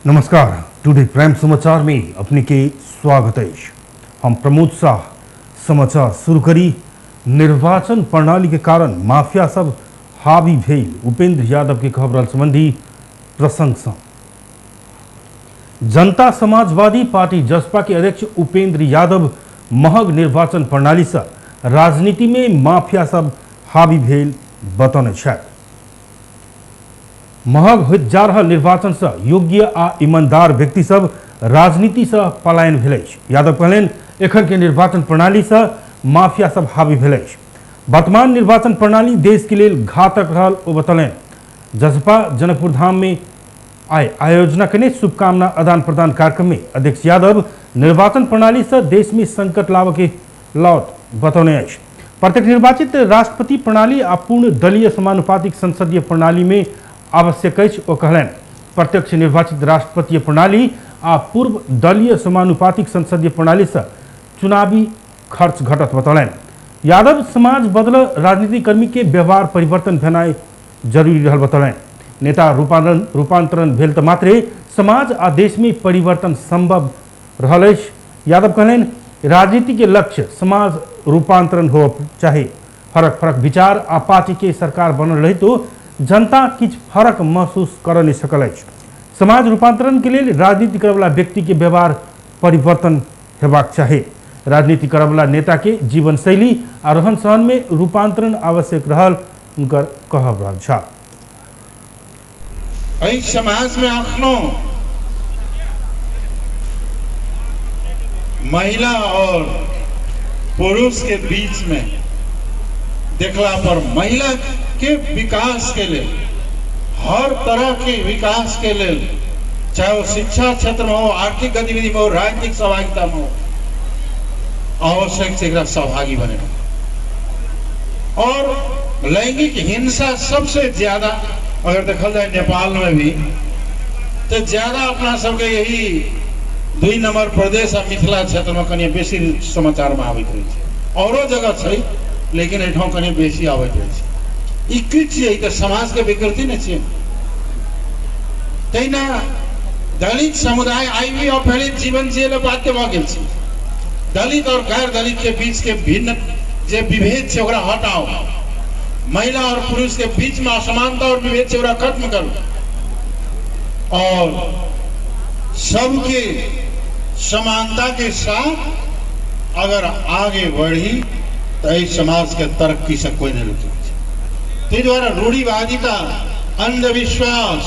नमस्कार, today prime समाचार में अपने के स्वागत है। हम प्रमोद शाह। समाचार शुरू करी। निर्वाचन प्रणाली के कारण माफिया सब हावी भेल, उपेंद्र यादव के खबर संबंधी प्रसंग से। जनता समाजवादी पार्टी जसपा के अध्यक्ष उपेंद्र यादव महग निर्वाचन प्रणाली से राजनीति में माफिया सब हावी भेल बतौने छथि। महग होइत जा रहल निर्वाचन से योग्य आ ईमानदार व्यक्ति सब राजनीति से पलायन भेल अछि। यादव कहलनि, एखन के निर्वाचन प्रणाली से माफिया सब हावी भेल अछि। वर्तमान निर्वाचन प्रणाली देश के लेल घातक रहल ओ बतौलनि। जसपा जनकपुर धाम में आइ आयोजना कने शुभकामना आदान प्रदान कार्यक्रम में अध्यक्ष यादव निर्वाचन प्रणाली से देश में संकट लाबऽ के लाओत बतौने अछि। प्रत्यक्ष निर्वाचित राष्ट्रपति प्रणाली आ पूर्ण दलीय समानुपातिक संसदीय प्रणाली में आवश्यक अछि, ओ कहलनि। प्रत्यक्ष निर्वाचित राष्ट्रपतीय प्रणाली आ पूर्व दलीय समानुपातिक संसदीय प्रणाली से चुनावी खर्च घटत बतौलनि। यादव समाज बदल राजनीतिक कर्मी के व्यवहार परिवर्तन भेनाइ जरूरी रहल बतौलनि। नेता रूपांतरण भेल तऽ मात्रे समाज आ देश में परिवर्तन संभव रहल अछि। यादव कहलनि, राजनीति के लक्ष्य समाज रूपांतरण हो चाही। फरक फरक विचार आ पार्टी के सरकार बनल रहितो जनता किछु फरक महसूस कर नहीं सकल अछि। समाज रूपांतरण के लेल राजनीति करवला व्यक्ति के व्यवहार परिवर्तन हेबाक चाही। राजनीति करवला नेता के जीवनशैली आ रहन सहन में रूपांतरण आवश्यक रहल उनकर कहब रहल छल। एहि समाज में अखनो महिला और पुरुष के बीच में देखला पर महिला के विकास के लिए, हर तरह के विकास के लिए, चाहे वो शिक्षा क्षेत्र में हो, आर्थिक गतिविधि में हो, राजनीतिक सहभागिता में हो, आवश्यक से एकरा सहभागी बने। और लैंगिक हिंसा सबसे ज्यादा अगर देखल जाए नेपाल में भी तो ज्यादा अपना सबके यही 2 नंबर प्रदेश आ मिथिला क्षेत्र में कनि बेसी समाचार में आबैत रहै छै। औरो जगह छै लेकिन एहिठाम कनि बेसी आबैत रहै छै। ई की छियै? तऽ समाज के विकृति नहि छियै। तहिना दलित समुदाय आइ भी अवहेलित जीवन जियै लए बाध्य भऽ गेल छै। दलित और गैर दलित के बीच के भिन्न जे विभेद छै ओकरा हटाओ। महिला और पुरुष के बीच में असमानता और विभेद छै ओकरा खत्म करू और सबके समानता के साथ अगर आगे बढ़ी तो एहि समाज के तरक्की से कोई नहीं रोकी। ताहि द्वारा रूढ़िवादिता, अंधविश्वास,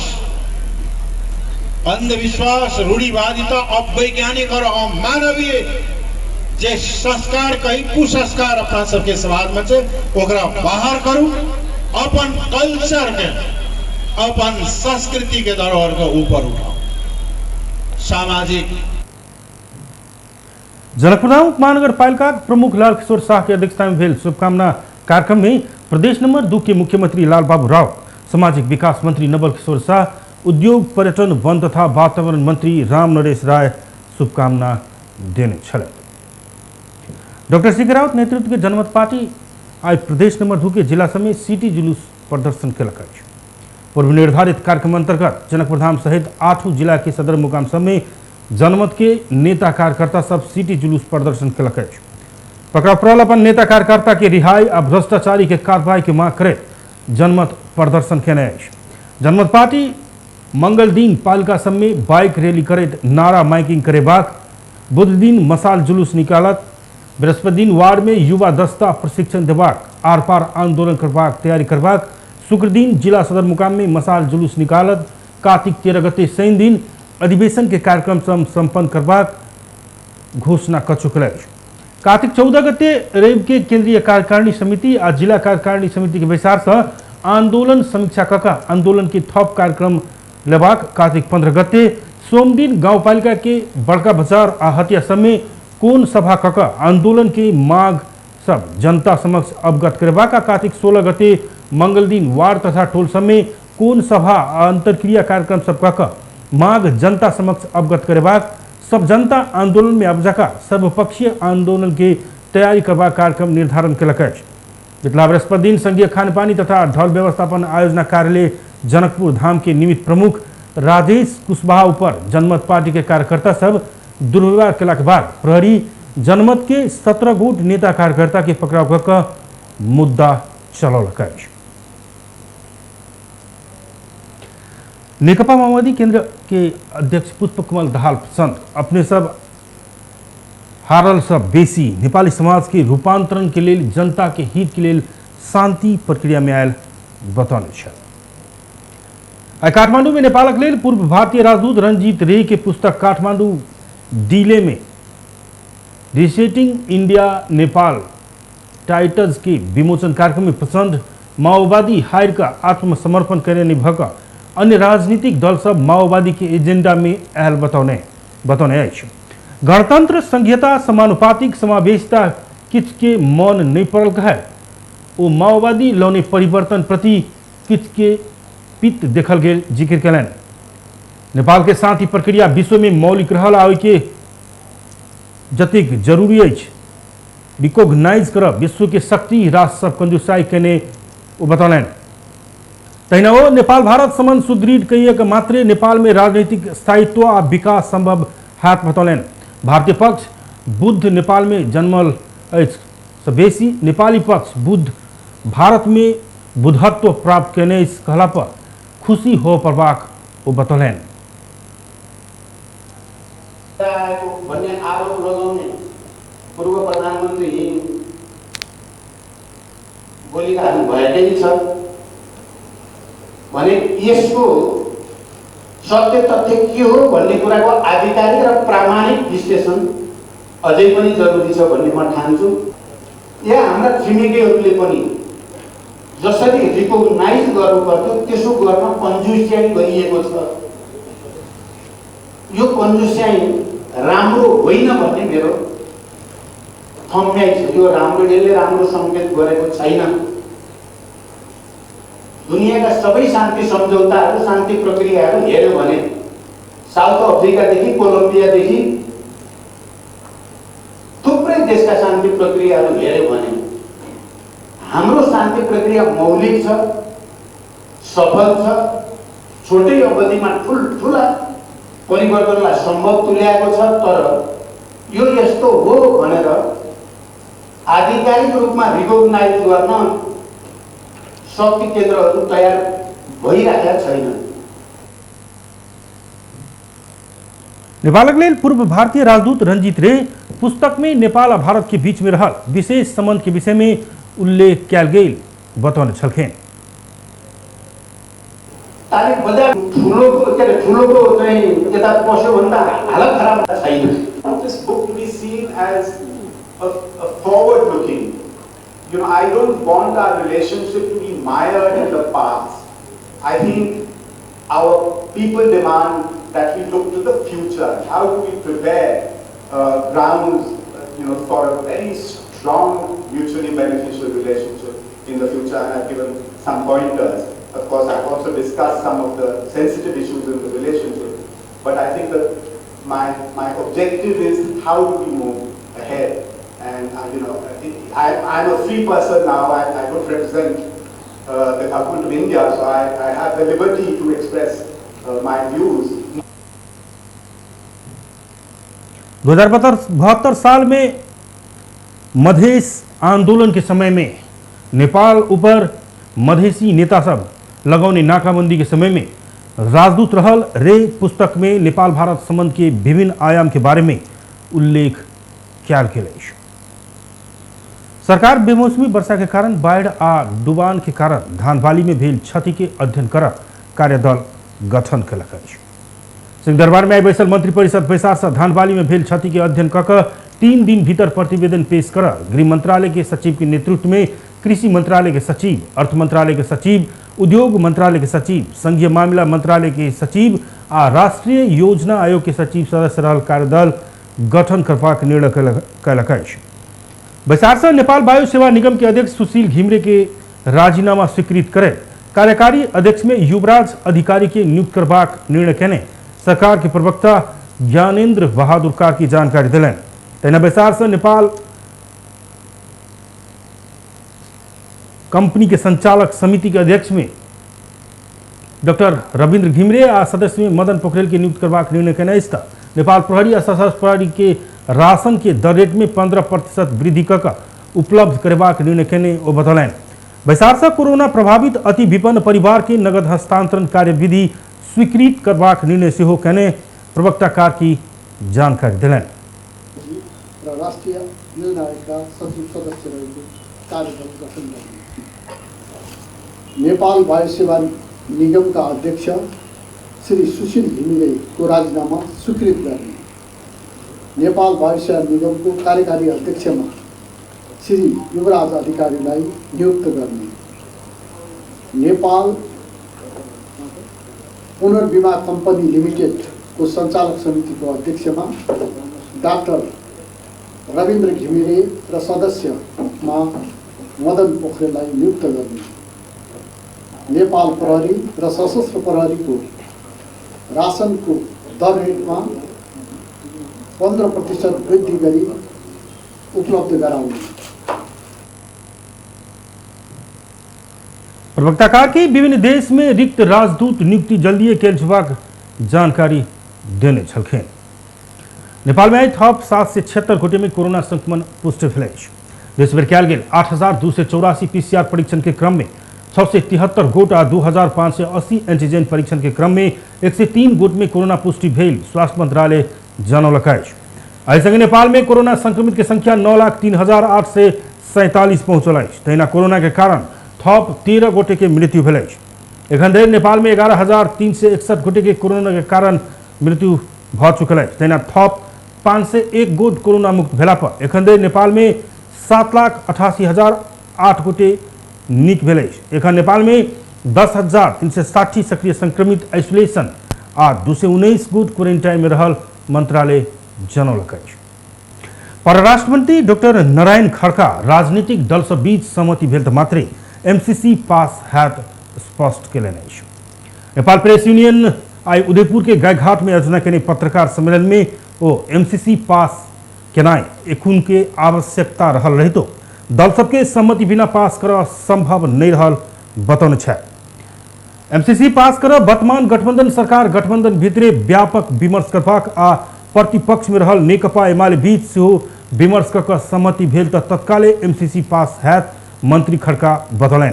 रूढ़िवादिता, अवैज्ञानिक और अमानवीय जे संस्कार कही कुसंस्कार अपना सबके समाज में छै ओकरा बाहर करू। अपन कल्चर के, अपन संस्कृति के धरोहर के ऊपर उठाओ। सामाजिक जनकपुरधाम उपमहानगरपालिका प्रमुख लाल किशोर शाह के अध्यक्षता में भेल शुभकामना कार्यक्रम में प्रदेश नंबर 2 के मुख्यमंत्री लाल बाबू राव, सामाजिक विकास मंत्री नवल किशोर शाह, उद्योग पर्यटन वन तथा वातावरण मंत्री राम नरेश राय शुभकामना देने छल। डॉक्टर सी के राउत नेतृत्व के जनमत पार्टी आइ प्रदेश नंबर 2 के जिला समेत सिटी जुलूस प्रदर्शन केलक अछि। पूर्व निर्धारित कार्यक्रम अंतर्गत जनकपुरधाम सहित 8 जिला के सदर मुकाम सब में जनमत के नेता कार्यकर्ता सब सिटी जुलूस प्रदर्शन केलक अछि। पकड़ा पड़ल अपन नेता कार्यकर्ता के रिहाई आ भ्रष्टाचारी के कार्रवाई के मांग करैत जनमत प्रदर्शन केने अछि। जनमत पार्टी मंगल दिन पालिका सब में बाइक रैली करैत नारा माइकिंग करेबाक, बुध दिन मसाल जुलूस निकालत, बृहस्पति दिन वार्ड में युवा दस्ता प्रशिक्षण देबाक, आर पार आंदोलन करबाक तैयारी करबाक, शुक्र दिन जिला सदर मुकाम में मसाल जुलूस निकालत, कार्तिक 13 गते शनि दिन अधिवेशन के कार्यक्रम सब संपन्न करबाक घोषणा कर चुकल अछि। कार्तिक 14 गते रवि के केंद्रीय कार्यकारिणी समिति आ जिला कार्यकारिणी समिति के बैसार से आंदोलन समीक्षा कऽ आंदोलन के थप कार्यक्रम लेबाक, कार्तिक 15 गते सोमदिन गाउँपालिका के बड़का बाजार आ हतिया सब में कोन सभा कऽ आंदोलन के मांग सब जनता समक्ष अवगत करेबाक आ कार्तिक 16 गते मंगल दिन वार्ड तथा टोल सब में कोन सभा आ अंतरक्रिया कार्यक्रम सब कऽ मांग जनता समक्ष अवगत करेबाक, सब जनता आंदोलन में आबि जका सर्वपक्षीय आंदोलन के तैयारी करबाक कार्यक्रम निर्धारण केलक अछि। बितला बृहस्पति दिन संघीय खानपानी तथा ढल व्यवस्थापन आयोजना कार्यालय जनकपुर धाम के निमित्त प्रमुख राजेश कुशवाहा ऊपर जनमत पार्टी के कार्यकर्ता सब दुर्व्यवहार केलाक बाद प्रहरी जनमत के 17 गोट नेता कार्यकर्ता के पकड़ाव कऽ मुद्दा चलौलक अछि। नेकपा माओवादी केंद्र के अध्यक्ष पुष्पकमल दाहाल प्रचण्ड अपने सब हारल सब बेसी नेपाली समाज के रूपांतरण के लेल जनता के हित के लेल शांति प्रक्रिया में आयल बतौने छल। आइ काठमांडू में नेपालक लेल पूर्व भारतीय राजदूत रंजीत रे के पुस्तक काठमांडू डीले में रिसेटिंग इंडिया नेपाल टाइटल्स के विमोचन कार्यक्रम में प्रचण्ड माओवादी हार का आत्मसमर्पण करने भक अन्य राजनीतिक दल सब माओवादी के एजेंडा में आयल बतौने अछि। गणतंत्र संघीयता समानुपातिक समावेशिता किछ के मन नहीं पड़ल कहे ओ माओवादी लौने परिवर्तन प्रति किछ के पित्त देखल गेल जिक्र कयलनि। नेपाल के शांति प्रक्रिया विश्व में मौलिक रहल आ ओहिके जतेक जरूरी अछि रिकॉग्नाइज करब विश्व के शक्ति राष्ट्र सब कंजूसाई केने ओ बतौलनि। तहिना ओ नेपाल भारत संबंध सुदृढ़ कइए मात्रे नेपाल में राजनीतिक स्थायित्व आ विकास संभव हैत बतौलनि। भारतीय पक्ष बुद्ध नेपाल में जन्मल अछि से बेसी नेपाली पक्ष बुद्ध भारत में बुद्धत्व प्राप्त केने अछि कहला पर खुशी हो पड़बाक ओ बतौलनि। भन्ने आरोप लगाउने पूर्व प्रधानमन्त्री बोलिरहनु भएकै छ भने यसको सत्य तथ्य के हो भन्ने कुराको आधिकारिक र प्रामाणिक विश्लेषण अझै पनि जरुरी छ भन्ने म ठान्छु। यहाँ हाम्रा छिमेकीहरूले पनि जसरी रिकग्नाइज गर्नुपर्थ्यो त्यसो गर्न कन्जुस्याई गरिएको छ। यो कन्जुस्याई राम्रो होइन भन्ने मेरो थम्याइ छ। यो राम्रो, यसले राम्रो सङ्केत गरेको छैन। दुनियाँका सबै शान्ति सम्झौताहरू, शान्ति प्रक्रियाहरू हेऱ्यो भने साउथ अफ्रिकादेखि कोलम्बियादेखि थुप्रै देशका शान्ति प्रक्रियाहरू हेऱ्यो भने हाम्रो शान्ति प्रक्रिया मौलिक छ, सफल छ, छोटै अवधिमा ठुल्ठुला परिवर्तनलाई सम्भव तुल्याएको छ। तर यो यस्तो हो भनेर आधिकारिक रूपमा रिकग्नाइज गर्न शक्ति केन्द्रहरू तयार भइरहेका छैनन्। नेपालक लेल पूर्व भारतीय राजदूत रंजीत रे पुस्तक में नेपाल आ भारत के बीच में रहल विशेष संबंध के विषय में उल्लेख कयल गेल बतौने छलखिन। ठुलोको के अरे ठुलोको चाहिँ यता पस्यो भन्दा हालत खराब छैन। This book to be seen as a forward looking. You know, I don't want our relationship to be mired in the past. I think our people demand that we look to the future. How do we prepare grounds, you know, for a very strong, mutually beneficial relationship in the future? And I've given some pointers. Of course, I've also discussed some of the sensitive issues in the relationship. But I think that my objective is how do we move ahead? And you know, I'm a free person now. I don't represent the government of India, so I have the liberty to express my views. 2072 साल में मधेश आंदोलन के समय में नेपाल ऊपर मधेसी नेता सब लगौने नाकाबंदी के समय में राजदूत रहल रे पुस्तक में नेपाल भारत संबंध के विभिन्न आयाम के बारे में उल्लेख कयल गेल अछि। सरकार बेमौसमी वर्षा के कारण बाढ़ि आ डुबान के कारण धान बाली में भेल क्षति के अध्ययन कर कार्यदल गठन कयलक अछि। सिंहदरबार में आइ बैसल मंत्रिपरिषद बैसार से धान बाली में भेल क्षति के अध्ययन कऽ कऽ 3 दिन भीतर प्रतिवेदन पेश कर गृह मंत्रालय के सचिव के नेतृत्व में कृषि मंत्रालय के सचिव, अर्थ मंत्रालय के सचिव, उद्योग मंत्रालय के सचिव, संघीय मामला मंत्रालय के सचिव आ राष्ट्रीय योजना आयोग के सचिव सदस्य रहल कार्यदल गठन करबाक निर्णय कयलक अछि। बैसार से नेपाल वायु सेवा निगम के अध्यक्ष सुशील घिमरे के राजीनामा स्वीकृत करे कार्यकारी अध्यक्ष में युवराज अधिकारी के नियुक्त करबाक निर्णय केने सरकार के प्रवक्ता ज्ञानेन्द्र बहादुर कार्की जानकारी दिलनि। तहिना बैसार से नेपाल कंपनी के संचालक समिति के अध्यक्ष में डाक्टर रविन्द्र घिमिरे आ सदस्य में मदन पोखरेल के नियुक्त करबाक निर्णय केने अछि। त नेपाल प्रहरी आ सशस्त्र प्रहरी के राशन के दर रेट में 15% वृद्धि कऽ कऽ उपलब्ध करेबाक निर्णय केने ओ बतौलनि। बैसार से कोरोना प्रभावित अति विपन्न परिवार के नगद हस्तांतरण कार्यविधि स्वीकृत करबाक निर्णय सेहो केने प्रवक्ता कार्की जानकारी देलनि। र राष्ट्रिय योजना आयोगका सचिव सदस्य रहेको कार्यदल गठन गर्ने। नेपाल वायु सेवा निगमका अध्यक्ष श्री सुशील घिमिरेको राजीनामा स्वीकृत गर्ने। नेपाल वायु सेवा निगमको कार्यकारी अध्यक्षमा श्री युवराज अधिकारीलाई नियुक्त गर्ने। नेपाल पुनर्बिमा कम्पनी लिमिटेडको सञ्चालक समितिको अध्यक्षमा डाक्टर रविन्द्र घिमिरे र सदस्यमा मदन पोखरेललाई नियुक्त गर्ने। नेपाल प्रहरी र सशस्त्र प्रहरीको राशनको दर रेटमा 15% वृद्धि गरी उपलब्ध गराउने। प्रवक्ता कार्की विभिन्न देश में रिक्त राजदूत नियुक्ति जल्दी कयल जेबाक जानकारी देने छलखिन। नेपाल में थप 776 गोटे में कोरोना संक्रमण पुष्टि भेल अछि। देशभरि कयल गेल 8,284 पीसीआर परीक्षण के क्रम में 673 गोट आ 2,580 एंटीजन परीक्षण के क्रम में 103 गोट में कोरोना पुष्टि भेल स्वास्थ्य मंत्रालय जनौलक अछि। एहि संगे नेपाल में कोरोना संक्रमित के संख्या 9,03,847 पहुंचल अछि। तहिना कोरोना के कारण थप 13 गोटे के मृत्यु भेल अछि। एखन धरि नेपाल में 11,361 गोटे के कोरोना के कारण मृत्यु भऽ चुकल अछि। तहिना थप 501 गोट कोरोना मुक्त भेला पर एखन धरि नेपाल में 7,88,008 गोटे नीक भेल अछि। एखन नेपाल में 10,360 सक्रिय संक्रमित आइसोलेशन आ 219 गोट क्वारेंटाइन में रहल मंत्रालय जनौलक अछि। परराष्ट्र मंत्री डॉक्टर नारायण खड़का राजनीतिक दल सब बीच सहमति भेल तऽ मात्रे एमसीसी पास हैत स्पष्ट केलनि अछि। नेपाल प्रेस यूनियन आइ उदयपुर के गायघाट में आयोजना केने पत्रकार सम्मेलन में ओ एमसीसी पास केनाइ एखुन के आवश्यकता रहल रहितो दल सबके सहमति बिना पास करब संभव नहीं रहल बतौने छथि। एमसीसी पास करब वर्तमान गठबंधन सरकार गठबंधन भितरे व्यापक विमर्श करबाक आ प्रतिपक्ष में रहल नेकपा एमाले बीच सेहो विमर्श कऽ सहमति भेल तऽ तत्काले एमसीसी पास हैत मंत्री खड़का बतौलनि।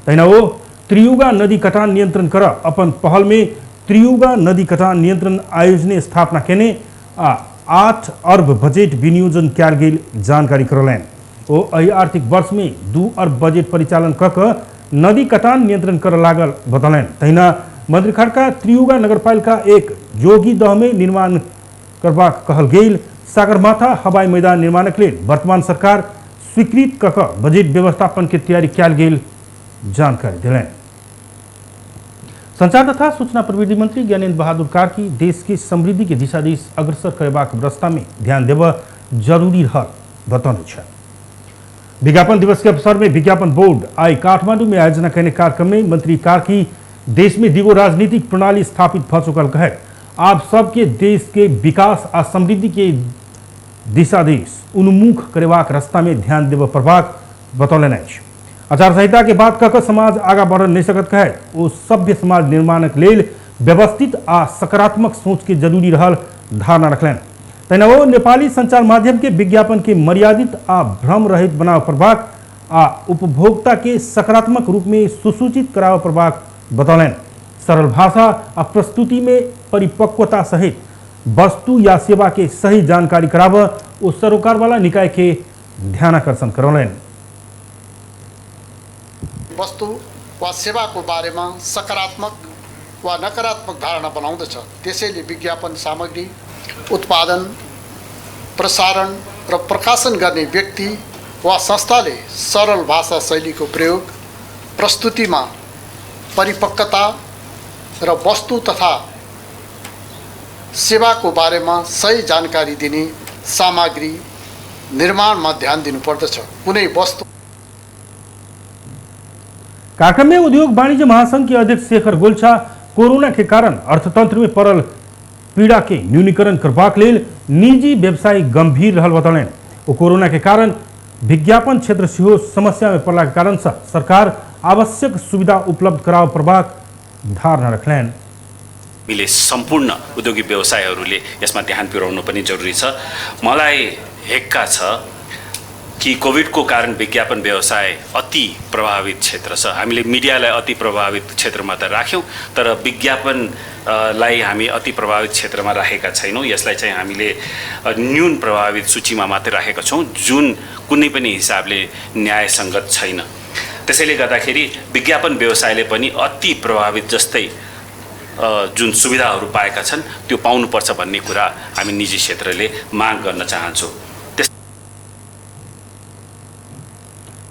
तहिना ओ त्रियुगा नदी कटान नियंत्रण कर अपन पहल में त्रियुगा नदी कटान नियंत्रण आयोजन स्थापना केने आ 8 अर्ब बजेट विनियोजन कयल गेल जानकारी करौलनि। ओ एहि आर्थिक वर्ष में 2 अर्ब बजेट परिचालन कऽ कऽ नदी कटान नियंत्रण कर लागल बतौलनि। तहिना मंत्री खड़का त्रियुगा नगरपालिका 1 जोगीदह में निर्माण करबाक कहल गेल सागरमाथा हवाई मैदान निर्माणक लेल वर्तमान सरकार स्वीकृत कऽ कऽ बजेट व्यवस्थापन के तैयारी कयल गेल जानकारी देलनि। संचार तथा सूचना प्रविधि मंत्री ज्ञानेन्द्र बहादुर कार्की देश के समृद्धि के दिशा दिस अग्रसर करेबाक रास्ता में ध्यान देबऽ जरूरी रहल बतौने छथि। विज्ञापन दिवस के अवसर में विज्ञापन बोर्ड आई काठमांडू में आयोजना केने कार्यक्रम में मंत्री कार्की देश में दिगो राजनीतिक प्रणाली स्थापित भऽ चुकल कहैत आब सबके देश के विकास आ समृद्धि के दिशा दिस उन्मुख करेबाक रास्ता में ध्यान देबऽ पड़बाक बतौलनि अछि। आचार संहिता के बात कऽ कऽ समाज आगाँ बढ़ नहीं सकत कहैत ओ सभ्य समाज निर्माणक लेल व्यवस्थित आ सकारात्मक सोच के जरूरी रहल धारणा रखलनि। तहिना ओ नेपाली संचार माध्यम के विज्ञापन के मर्यादित आ भ्रम रहित बनाबऽ पड़बाक आ उपभोक्ता के सकारात्मक रूप में सुसूचित कराबऽ पड़बाक बतौलनि। सरल भाषा आ प्रस्तुति में परिपक्वता सहित वस्तु या सेवा के सही जानकारी कराबऽ ओ सरोकारवाला निकाय के ध्यानाकर्षण करौलनि। वस्तु वा सेवाको बारेमा सकारात्मक वा नकारात्मक धारणा बनाउँदछ। त्यसैले विज्ञापन सामग्री उत्पादन, प्रसारण र प्रकाशन गर्ने व्यक्ति वा संस्थाले सरल भाषा शैलीको प्रयोग, प्रस्तुतिमा परिपक्वता र वस्तु तथा सेवाको बारेमा सही जानकारी दिने सामग्री निर्माणमा ध्यान दिनुपर्दछ। कुनै वस्तु कार्यक्रम में उद्योग वाणिज्य महासंघ के अध्यक्ष शेखर गोल्छा कोरोना के कारण अर्थतंत्र में पड़ल पीड़ा के न्यूनीकरण करबाक लेल निजी व्यवसायी गंभीर रहल बतौलनि। ओ कोरोना के कारण विज्ञापन क्षेत्र सेहो समस्या में पड़ला के कारण से सरकार आवश्यक सुविधा उपलब्ध कराबऽ पड़बाक धारणा रखलनि। हामीले सम्पूर्ण उद्योगिक व्यवसायहरूले यसमा ध्यान पुर्याउनु पनि जरुरी छ। मलाई हेक्का छ कि कोभिडको कारण विज्ञापन व्यवसाय अति प्रभावित क्षेत्र छ। हामीले मिडियालाई अति प्रभावित क्षेत्रमा त राख्यौँ, तर विज्ञापनलाई हामी अति प्रभावित क्षेत्रमा राखेका छैनौँ। यसलाई चाहिँ हामीले न्यून प्रभावित सूचीमा मात्रै राखेका छौँ, जुन कुनै पनि हिसाबले न्यायसङ्गत छैन। त्यसैले गर्दाखेरि विज्ञापन व्यवसायले पनि अति प्रभावित जस्तै जुन सुविधाहरू पाएका छन् त्यो पाउनुपर्छ भन्ने कुरा हामी निजी क्षेत्रले माग गर्न चाहन्छौँ।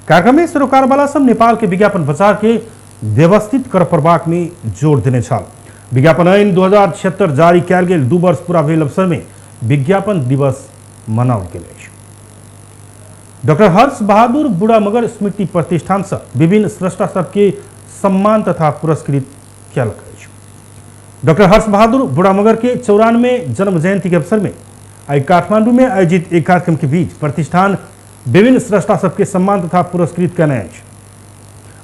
कार्यक्रम में सरोकारवाला सब नेपाल के विज्ञापन बजार के व्यवस्थित कर परबाक में जोर देने छल। विज्ञापन ऐन 2076 जारी कयल गेल 2 वर्ष पूरा भेल अवसर में विज्ञापन दिवस मनाओल गेल अछि। डॉक्टर हर्ष बहादुर बुढ़ा मगर स्मृति प्रतिष्ठान से विभिन्न स्रष्टा सबके सम्मान तथा पुरस्कृत कयल अछि। डॉक्टर हर्ष बहादुर बुढ़ा मगर के 94 जन्म जयंती के अवसर में आई काठमांडू में आयोजित एक कार्यक्रम के बीच प्रतिष्ठान विभिन्न स्रष्टा सबके सम्मान तथा पुरस्कृत कयने अछि।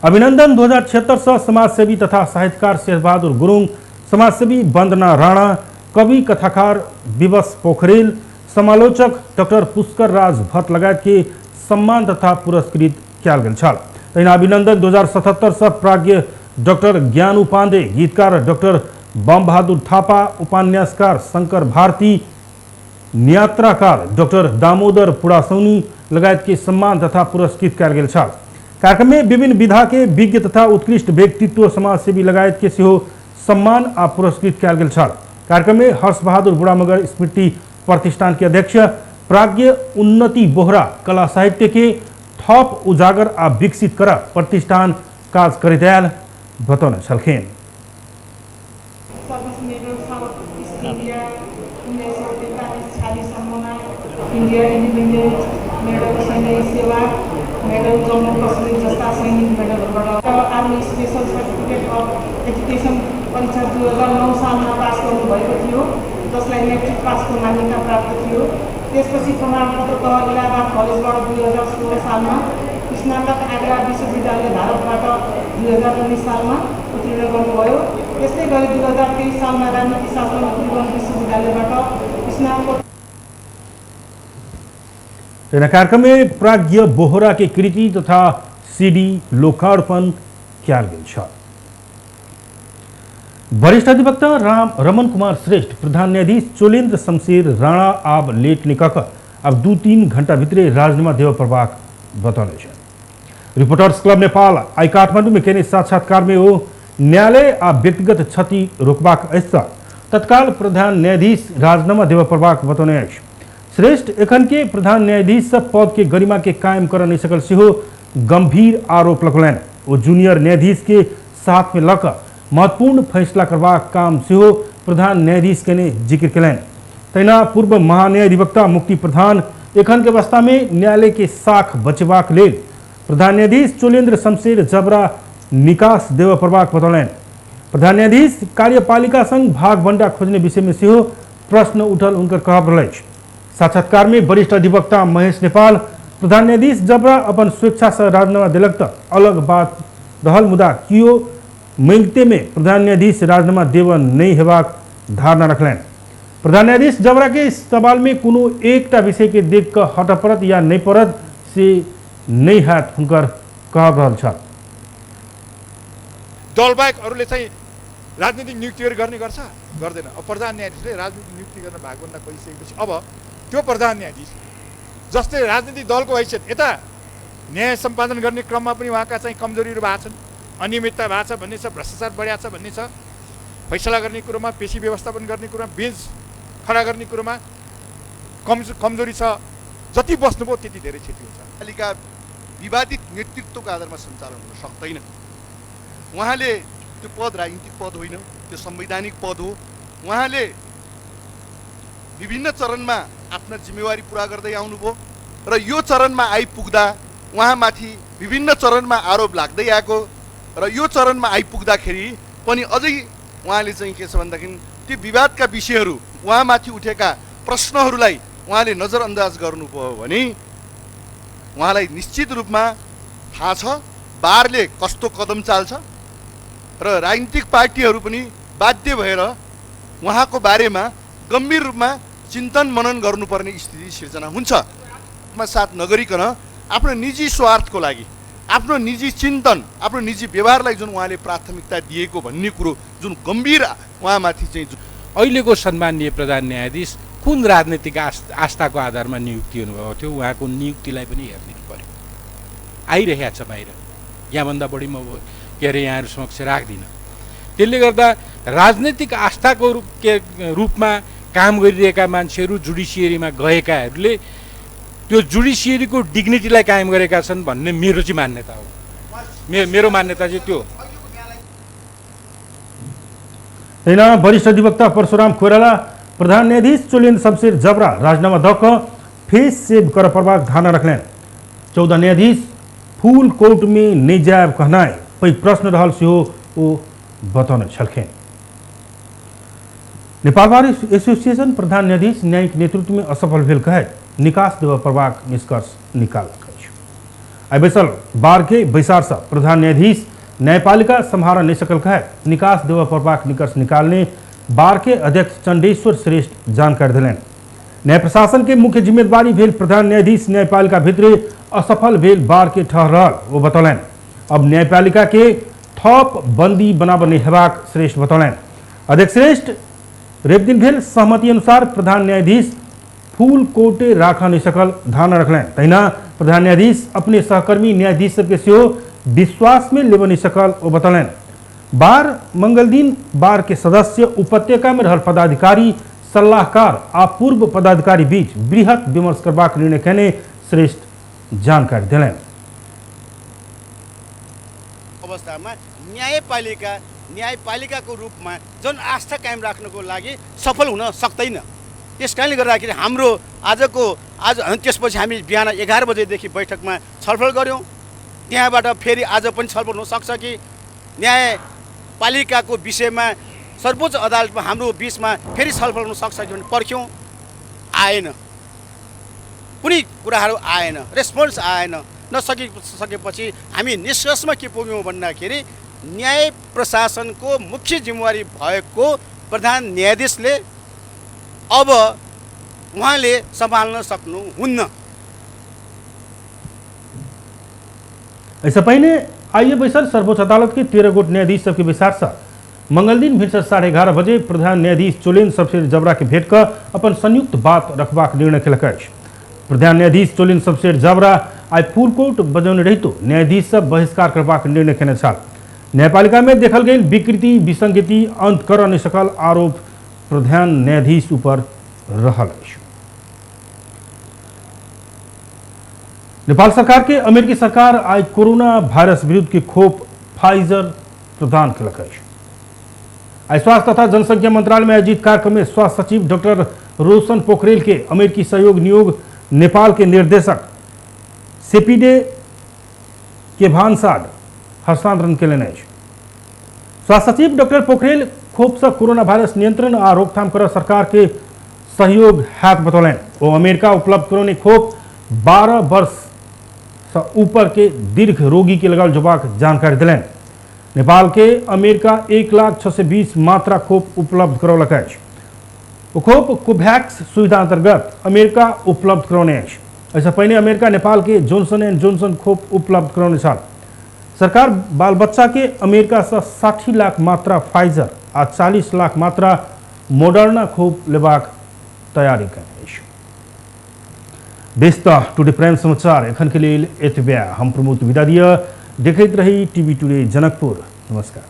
अभिनंदन 2076 से समाजसेवी तथा साहित्यकार शेरबहादुर गुरुङ, समाजसेवी वंदना राणा, कवि कथाकार विवश पोखरेल, समालोचक डॉक्टर पुष्कर राज भट्ट लगायत के सम्मान तथा पुरस्कृत कयल गेल छल। तहिना अभिनंदन 2077 से प्राज्ञ डॉक्टर ज्ञानु पांडे, गीतकार डॉक्टर बम बहादुर थापा, उपन्यासकार शंकर भारती, नियात्राकार डॉक्टर दामोदर पुरासौनी लगायत के सम्मान तथा पुरस्कृत कयल गेल छल। कार्यक्रम में विभिन्न विधा के विज्ञ तथा उत्कृष्ट व्यक्तित्व समाजसेवी लगायत के सेहो सम्मान आ पुरस्कृत कयल गेल छल। कार्यक्रम में हर्ष बहादुर बुढ़ामगर स्मृति प्रतिष्ठान के अध्यक्ष प्राज्ञ उन्नति बोहरा कला साहित्य के थप उजागर आ विकसित कर प्रतिष्ठान काज करैत आयल बतौने छलखिन। इन्डिया इन्डिपेन्डेन्स मेडल, सैन्य सेवा मेडल, जम्मू कश्मीर जस्ता सैनिक मेडलहरूबाट army special certificate of education परीक्षा 2009 सालमा पास गर्नुभएको थियो, जसलाई मेट्रिक पासको मान्यता प्राप्त थियो। त्यसपछि प्रमाणपत्र तह इलाहाबाद कलेजबाट 2016 सालमा, स्नातक आग्रा विश्वविद्यालय भारतबाट 2019 सालमा उत्तीर्ण गर्नुभयो। त्यस्तै गरी 2023 सालमा राजनीति शास्त्रमा त्रिभुवन विश्वविद्यालयबाट स्नातक। कार्यक्रम में प्राज्ञ बोहरा के कृति तथा सीडी लोकार्पण कयल गेल छल। वरिष्ठ अधिवक्ता राम रमन कुमार श्रेष्ठ प्रधान न्यायाधीश चोलेन्द्र शमशेर राणा आब लेट निकक अब 2-3 घंटा भित्रे राजीनामा देव परबाक बतौने छन्। रिपोर्टर्स क्लब नेपाल आई काठमाडौँ में केने साक्षात्कार में ओ न्यायालय आ व्यक्तिगत क्षति रोकबाक अछि तत्काल प्रधान न्यायाधीश राजीनामा देव परबाक बतौने अछि। श्रेष्ठ एखन के प्रधान न्यायाधीश सब पद के गरिमा के कायम कर नहीं सकल सेहो गंभीर आरोप लगौलनि। ओ जूनियर न्यायाधीश के साथ में लक महत्वपूर्ण फैसला करबाक काम सेहो प्रधान न्यायाधीश के जिक्र कयलनि। तहिना पूर्व महान्यायाधिवक्ता मुक्ति प्रधान एखन के अवस्था में न्यायालय के साख बचेबाक लेल प्रधान न्यायाधीश चोलेन्द्र शमशेर जबरा निकास देव पड़बाक बतौलनि। प्रधान न्यायाधीश कार्यपालिका संग भागबंडा खोजने विषय में सेहो प्रश्न उठल उनकर कहब रहल अछि। साक्षात्कार में वरिष्ठ अधिवक्ता महेश नेपाल प्रधान न्यायाधीश जबरा अपन स्वेच्छा से राजीनामा दिलक त अलग बात रहल, मुदा कियो मांगते में प्रधान न्यायाधीश राजीनामा देव नहीं हेबाक धारणा रखलनि। प्रधान न्यायाधीश जबरा के सवाल में कोनो एकटा विषय के देख कऽ हटऽ पड़त या नहीं पड़त से नहीं हैत हुनकर कहब रहल छल। दल बाहेक अरूले चाहिँ राजनीतिक नियुक्तिहरू गर्ने गर्छ गर्दैन। अब प्रधान न्यायाधीशले राजनीतिक नियुक्ति गर्न भागभन्दा खोजिसकेपछि अब त्यो प्रधान न्यायाधीश जस्तै राजनीतिक दलको हैसियत यता न्याय सम्पादन गर्ने क्रममा पनि उहाँका चाहिँ कमजोरीहरू भएको छन्, अनियमितता भएको छ भन्ने छ, भ्रष्टाचार बढ्या छ भन्ने छ, फैसला गर्ने कुरोमा, पेशी व्यवस्थापन गर्ने कुरोमा, बेन्च खडा गर्ने कुरोमा कमजोरी छ। जति बस्नुभयो त्यति धेरै क्षति हुन्छ। पालिका विवादित नेतृत्वको आधारमा सञ्चालन हुन सक्दैन। उहाँले त्यो पद राजनीतिक पद होइन, त्यो संवैधानिक पद हो। उहाँले विभिन्न चरणमा आफ्ना जिम्मेवारी पुरा गर्दै आउनुभयो र यो चरणमा आइपुग्दा उहाँमाथि विभिन्न चरणमा आरोप लाग्दै आएको र यो चरणमा आइपुग्दाखेरि पनि अझै उहाँले चाहिँ के छ भन्दाखेरि ती विवादका विषयहरू, उहाँमाथि उठेका प्रश्नहरूलाई उहाँले नजरअन्दाज गर्नुभयो भने उहाँलाई निश्चित रूपमा थाहा छ बारले कस्तो कदम चाल्छ। र राजनीतिक पार्टीहरू पनि बाध्य भएर उहाँको बारेमा गम्भीर रूपमा चिन्तन मनन गर्नुपर्ने स्थिति सिर्जना हुन्छ। आत्मसात नगरिकन आफ्नो निजी स्वार्थको लागि, आफ्नो निजी चिन्तन, आफ्नो निजी व्यवहारलाई जुन उहाँले प्राथमिकता दिएको भन्ने कुरो जुन गम्भीर उहाँमाथि चाहिँ अहिलेको सम्माननीय प्रधान न्यायाधीश कुन राजनीतिक आस्थाको आधारमा नियुक्ति हुनुभएको थियो, उहाँको नियुक्तिलाई पनि हेरिदिनु पर्यो। आइरहेको छ बाहिर, यहाँभन्दा बढी म के अरे यहाँहरू समक्ष राख्दिनँ। त्यसले गर्दा राजनीतिक आस्थाको रूपमा काम गरिरहेका मान्छेहरू जुडिसियरीमा गएकाहरूले त्यो जुडिसियरीको डिग्निटीलाई कायम गरेका छन् भन्ने मेरो चाहिँ मान्यता हो। मेरो मान्यता चाहिँ त्यो। तहिना वरिष्ठ अधिवक्ता परशुराम कोइराला प्रधान न्यायाधीश चोलेन्द्र शमशेर जबरा राजीनामा दक फेस सेव कर पर्बाक धारणा रखलें। 14 न्यायाधीश फूल कोर्ट में नहीं जायब कहनाए पैघ प्रश्न रहल सेहो ओ बतौने छलखिन। नेपाल बार एसोसिएशन प्रधान न्यायाधीश न्यायिक नेतृत्व में असफल भेल कहे निकास देव पर्बाक निष्कर्ष निकालक अछि। आइ बैसल बार के बैसार से प्रधान न्यायाधीश न्यायपालिका सम्हार नहीं सकल कहे निकास देव पर्बाक निष्कर्ष निकालने बार के अध्यक्ष चंडेश्वर श्रेष्ठ जानकारी दिलनि। न्याय प्रशासन के मुख्य जिम्मेदारी भेल प्रधान न्यायाधीश न्यायपालिका भित्र असफल भेल बार के ठहरल वो बतौलनि। अब न्यायपालिका के थप बंदी बनाबने हेबाक श्रेष्ठ बतौलनि। अध्यक्ष श्रेष्ठ रवि दिन भेल सहमति अनुसार प्रधान न्यायाधीश फूल कोटे राख नहीं सकल धारणा रखलनि। तहिना प्रधान न्यायाधीश अपने सहकर्मी न्यायाधीश सबके सेहो विश्वास में लेब नहीं सकल ओ बतौलनि। बार मंगल दिन बार के सदस्य उपत्यका में रहल पदाधिकारी, सलाहकार आ पूर्व पदाधिकारी बीच बृहत विमर्श करबाक निर्णय केने श्रेष्ठ जानकारी दिलनि। अवस्थामा न्यायपालिकाको रूपमा जन आस्था कायम राख्नको लागि सफल हुन सक्दैन। त्यस कारणले गर्दाखेरि हाम्रो आज त्यसपछि हामी बिहान 11 बजेदेखि बैठकमा छलफल गऱ्यौँ। त्यहाँबाट फेरि आज पनि छलफल हुन सक्छ कि न्यायपालिकाको विषयमा सर्वोच्च अदालतमा हाम्रो बिचमा फेरि छलफल हुन सक्छ कि भन्ने पर्ख्यौँ, आएन, कुनै कुराहरू आएन, रेस्पोन्स आएन। नसकिसकेपछि हामी निष्कर्षमा के पुग्यौँ भन्दाखेरि न्याय प्रशासनको मुख्य जिम्मेवारी भएको प्रधान न्यायाधीशले अब उहाँले सम्हाल्न सक्नुहुन्न। ऐसा पहले आइए बैसल सर्वोच्च अदालत के 13 गोट न्यायाधीश सबके बैसार से मंगल दिन भिनसर 11:30 बजे प्रधान न्यायाधीश चोलेन्द्र शमशेर जबरा के भेंट कर अपन संयुक्त बात रखबाक निर्णय केलक अछि। प्रधान न्यायाधीश चोलेन्द्र शमशेर जबरा आइ फुल कोर्ट बजौने रहितो न्यायाधीश सब बहिष्कार करबाक निर्णय केने छल। न्यायपालिका में देखल गेल विकृति विसंगति अंत कर नहीं सकल आरोप प्रधान न्यायाधीश ऊपर रहल अछि। नेपाल सरकार के अमेरिकी सरकार आज कोरोना वायरस विरुद्ध के खोप फाइजर प्रदान केलक अछि। आइ स्वास्थ्य तथा जनसंख्या मंत्रालय में आयोजित कार्यक्रम में स्वास्थ्य सचिव डॉक्टर रोशन पोखरेल के अमेरिकी सहयोग नियोग नेपाल के निर्देशक सेपीडे के भानसाड हस्तांतरण केलनि अछि। स्वास्थ्य सचिव डॉक्टर पोखरेल खोप से कोरोना वायरस नियंत्रण आ रोकथाम कर सरकार के सहयोग हैत बतौलनि। ओ अमेरिका उपलब्ध करौने खोप 12 वर्ष से ऊपर के दीर्घ रोगी के लगाओल जबाक जानकारी दिलनि। नेपाल के अमेरिका 1,00,620 मात्रा खोप उपलब्ध करौलक अछि। ओ खोप कोवैक्स सुविधा अंतर्गत अमेरिका उपलब्ध करौने अछि। एहिसँ पहिने अमेरिका नेपाल के जॉनसन एंड जॉनसन खोप उपलब्ध करौने छल। सरकार बाल बच्चा के अमेरिका से 60 लाख मात्रा फाइजर आ 40 लाख मात्रा मोडर्ना खोप लेबाक तैयारी केने अछि। बेस टुडे प्राइम समाचार एखन के लेल एतबे। हम प्रमोद विदा दिअ। देखैत रही टीवी टुडे जनकपुर। नमस्कार।